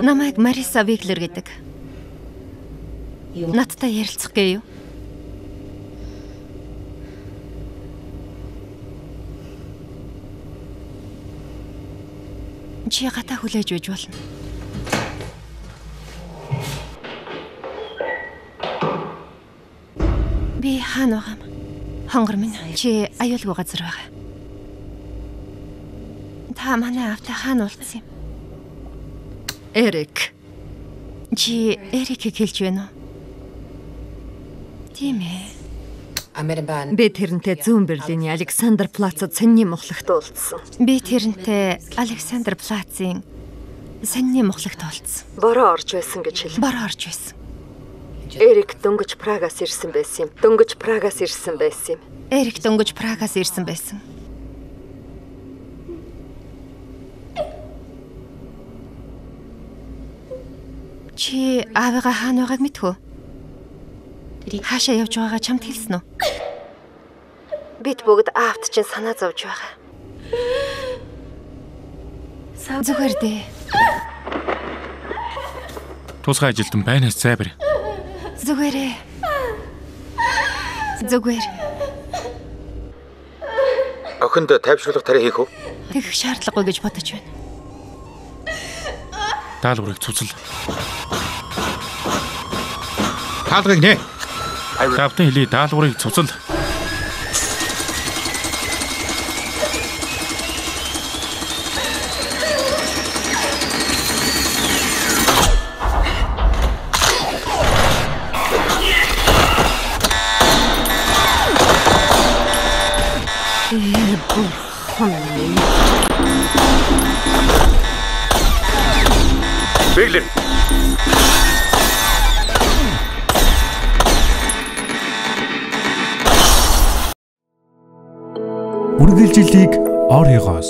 Намайг Мариса Виглер гэдэг. Надтай ярилцах гээ юу? Чи гадаа хүлээж байж болно. Би хаана байгаа юм? Хонгор минь, чи аюулгүй газар байгаа. Та манай аавтай хаана уулзсан юм? Эрик. Чи Эрикийг хэлж байна уу? Тийм ээ. Би тэрнтэй зүүн Берлиний Александр Плацад сонины мухлагт уулзсан. Би тэрнтэй Александр Плацын сонины мухлагт уулзсан. Бороо орж байсан гэж хэлв. Бороо орж байсан. Эрик дөнгөж Прагаас ирсэн байсан юм. Дөнгөж Прагаас ирсэн байсан юм. Эрик дөнгөж Прагаас ирсэн байсан. Чи аавыгаа хаана байгааг мэдэх үү? Хаашаа явж байгаагаа чамд хэлсэн үү? Бид бүгд аавт чинь санаа зовж байгаа. Зүгээр дээ. Тусгай ажилтан байнаас зайбар. Зүгээрээ. Зүгээр. Охинд тайвшруулах тариа хийх үү? Тэгэх шаардлагагүй гэж бодож байна. Даалгаврыг цуцал. Хаалгыг нээ. Давтан хэлий, даалгаврыг цуцал. Бурхан минь. Биглер. Үргэлжлэлийг Оригоос